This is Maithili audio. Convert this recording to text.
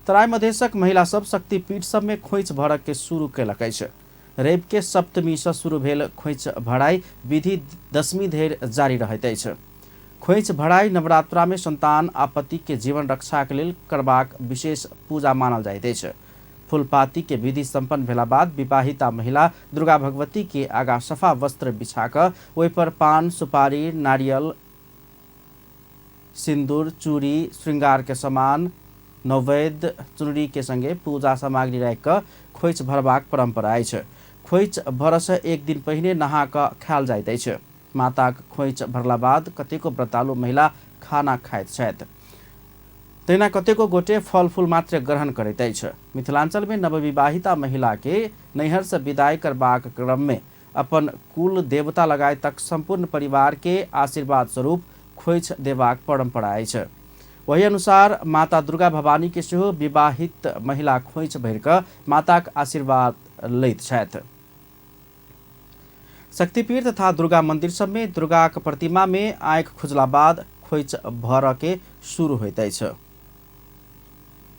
तराई मधेशक महिला सब शक्तिपीठ सब में खोइछ भरक के शुरू केलक अछि। रवि के सप्तमी से शुरू भेल खोइछ भराई विधि दशमी धरि जारी रहैत अछि। खोइछ भराई नवरात्रा में संतान आ पति के जीवन रक्षा के लेल करबाक विशेष पूजा मानल जाइत अछि। फूलपाती के विधि संपन्न भेला बाद विवाहिता महिला दुर्गा भगवती के आगा सफा वस्त्र बिछा कऽ ओहि पर पान, सुपारी, नारियल, सिंदूर, चूड़ी, श्रृंगार के सामान, नैवेद्य, चुनरी के संगे पूजा सामग्री राखि कऽ खोइछ भरबाक परंपरा अछि। खोइछ भरसँ एक दिन पहिने नहा कऽ खायल जाइत अछि। माताक खोइछ भरला बाद कतेको व्रतालु महिला खाना खाइत छथि। तहिना कतेको गोटे फल फूल मात्र ग्रहण करैत अछि। मिथिलांचल में नवविवाहिता महिला के नैहर से विदाई करबाक क्रम में अपन कुल देवता लगायतक संपूर्ण परिवार के आशीर्वाद स्वरूप खोइछ देबाक परंपरा अछि। वही अनुसार माता दुर्गा भवानी के सेहो विवाहित महिला खोइछ भरि कऽ माताक आशीर्वाद लैत छथि। शक्तिपीठ तथा दुर्गा मंदिर सब में दुर्गाक प्रतिमा में आँखि खुजला बाद खोइछ भरऽ के शुरू होइत अछि।